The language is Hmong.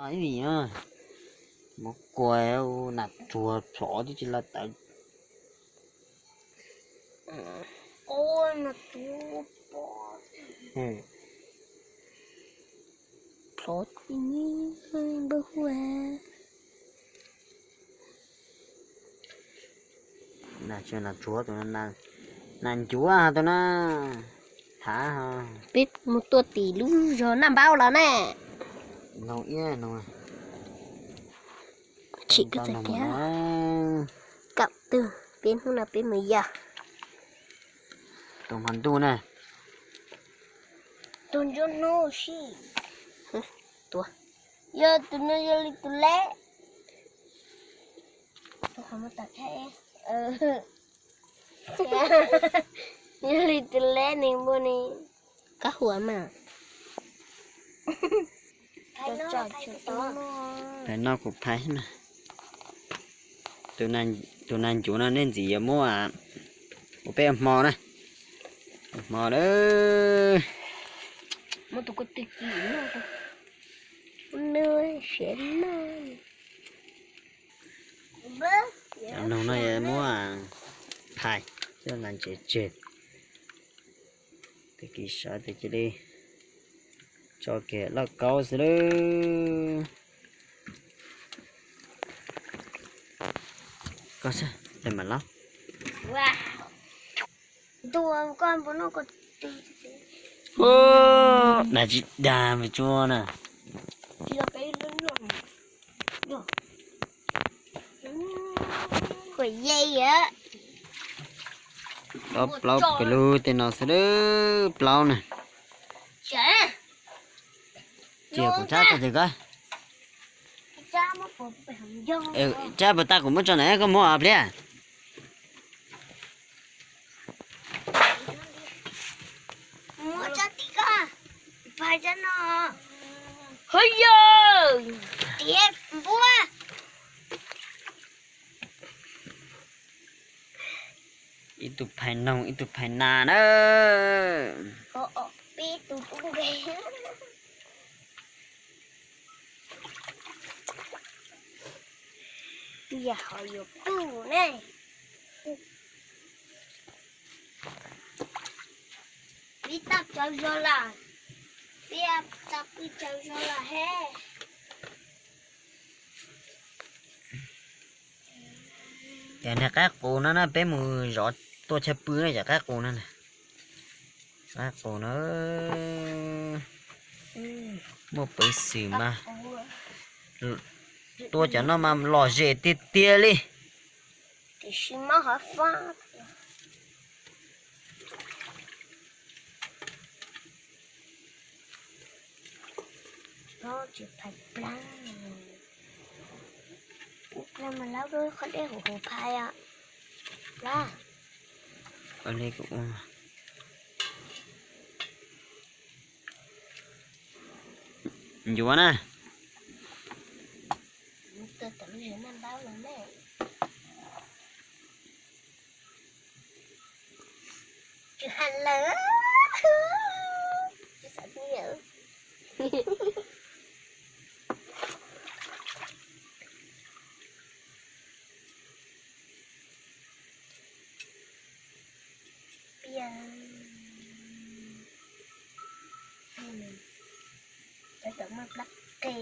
Ib vim muab kuas nas tsuag plhov twb tsis la tawv. Plhov npawg hu. Nas tsuag, nas ncuav tus na, thav. Peb mus tuaj tim lub zog Naj Npaub los na. Tsis koj txawm tias kaum twg, peb hnub no peb mus yog tus hmo ntuj na. Tus ncuab hnub si. Tua. Yog tus no yog li tus leb. Yog li tus leb ne npua ne. Kab huam mas. Phais no kuv phais na. Tus nas ncuav no nej ntxim yuav muab ua peb ua hmo na. Ua hmo lawm. Cov noog no yuav muab phais coj los ntsev tseg. Tag kis sawv tes cia li tso kiag lauj kaub xwb lawm. Koj sab tes mam laub. Dag tsis dag mas tsuas na. Plaub plaub pes lug tej no xwb lawm, plaub na. Cia kuv tsab tau ces koj tsab puas tag kuv muab tso na koj muab pliag. Muab tso tim koj, phais tso no. Hov yog tiav npua. Ib tug phais noog ib tug phais nas na. Peb tus pub npe. Tiag ho yuav pub ne. Peb tau tsaug zog lawm. Peb tau pw tsaug zog lawm he. Cov niag qaib qus no na peb mus zov tuaj chaw pw na cov qaib qus no. Qaib qus no muaj peev xwm mas tua cov no mas lom zem tiag tiag li. Tiam sis mob hov fab. Tsis phais plaub, ib plaub mas laub lub qhov dej huv huv phais os. Plaub. Ncuav na. Tsis hais lawm. Piam. Cov tom muaj plab qe.